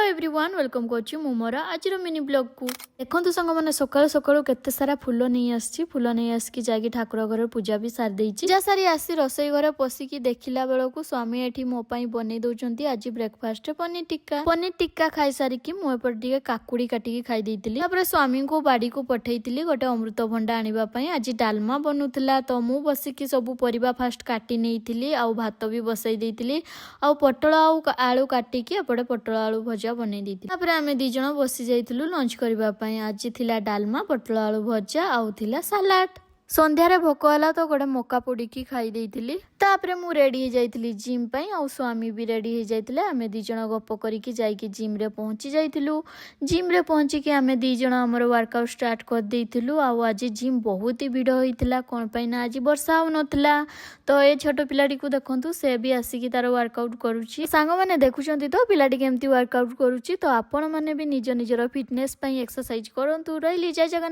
Everyone, welcome କରୁଛି ମୁଁ ମୋର ଆଜିର ମିନି ବ୍ଲଗ୍କୁ। ଦେଖନ୍ତୁ ସାଙ୍ଗମାନେ, ସକାଳୁ ସକାଳୁ କେତେ ସାରା ଫୁଲ ନେଇ ଆସିଛି। ଫୁଲ ନେଇ ଆସିକି ଯାଇକି ଠାକୁର ଘରେ ପୂଜା ବି ସାରି ଦେଇଛି। ପୂଜା ସାରି ଆସି ରୋଷେଇ ଘରେ ପଶିକି ଦେଖିଲା ବେଳକୁ ସ୍ୱାମୀ ଏଠି ମୋ ପାଇଁ ବନେଇ ଦଉଛନ୍ତି ଆଜି ବ୍ରେକଫାଷ୍ଟରେ ପନିର ଟିକ୍କା। ପନିର ଟିକ୍କା ଖାଇସାରିକି ମୁଁ ଏପଟେ ଟିକେ କାକୁଡି କାଟିକି ଖାଇ ଦେଇଥିଲି। ତାପରେ ସ୍ୱାମୀଙ୍କୁ ବାଡ଼ିକୁ ପଠେଇଥିଲି ଗୋଟେ ଅମୃତଭଣ୍ଡା ଆଣିବା ପାଇଁ। ଆଜି ଡାଲମା ବନୁଥିଲା, ତ ମୁଁ ବସିକି ସବୁ ପରିବା ଫାଷ୍ଟ କାଟି ନେଇଥିଲି ଆଉ ଭାତ ବି ବସେଇ ଦେଇଥିଲି ଆଉ ପୋଟଳ ଆଉ ଆଳୁ କାଟିକି ଏପଟେ ପୋଟଳ ଆଳୁ ଭଜା ବନେଇ ଦେଇଥିଲି। ତାପରେ ଆମେ ଦି ଜଣ ବସି ଯାଇଥିଲୁ ଲଞ୍ଚ କରିବା ପାଇଁ। ଆଜି ଥିଲା ଡାଲମା, ପୋଟଳ ଆଳୁ ଭଜା ଆଉ ଥିଲା ସାଲାଡ। ସନ୍ଧ୍ୟାରେ ଭୋକ ହେଲା ତ ଗୋଟେ ମକା ପୋଡ଼ିକି ଖାଇ ଦେଇଥିଲି। ତାପରେ ମୁଁ ରେଡି ହେଇଯାଇଥିଲି ଜିମ୍ ପାଇଁ ଆଉ ସ୍ୱାମୀ ବି ରେଡି ହେଇଯାଇଥିଲେ। ଆମେ ଦି ଜଣ ଗପ କରିକି ଯାଇକି ଜିମ୍ରେ ପହଞ୍ଚି ଯାଇଥିଲୁ। ଜିମ୍ରେ ପହଞ୍ଚିକି ଆମେ ଦି ଜଣ ଆମର ୱାର୍କଆଉଟ୍ ଷ୍ଟାର୍ଟ କରିଦେଇଥିଲୁ। ଆଉ ଆଜି ଜିମ୍ ବହୁତ ହି ଭିଡ଼ ହେଇଥିଲା। କ'ଣ ପାଇଁ ନା ଆଜି ବର୍ଷା ହେଉନଥିଲା। ତ ଏ ଛୋଟ ପିଲାଟିକୁ ଦେଖନ୍ତୁ, ସେ ବି ଆସିକି ତାର ୱାର୍କଆଉଟ୍ କରୁଛି। ସାଙ୍ଗମାନେ, ଦେଖୁଛନ୍ତି ତ ପିଲାଟି କେମିତି ୱାର୍କଆଉଟ୍ କରୁଛି? ତ ଆପଣମାନେ ବି ନିଜ ନିଜର ଫିଟନେସ୍ ପାଇଁ ଏକ୍ସରସାଇଜ କରନ୍ତୁ। ରହିଲି, ଜୟ ଜଗନ୍ନାଥ।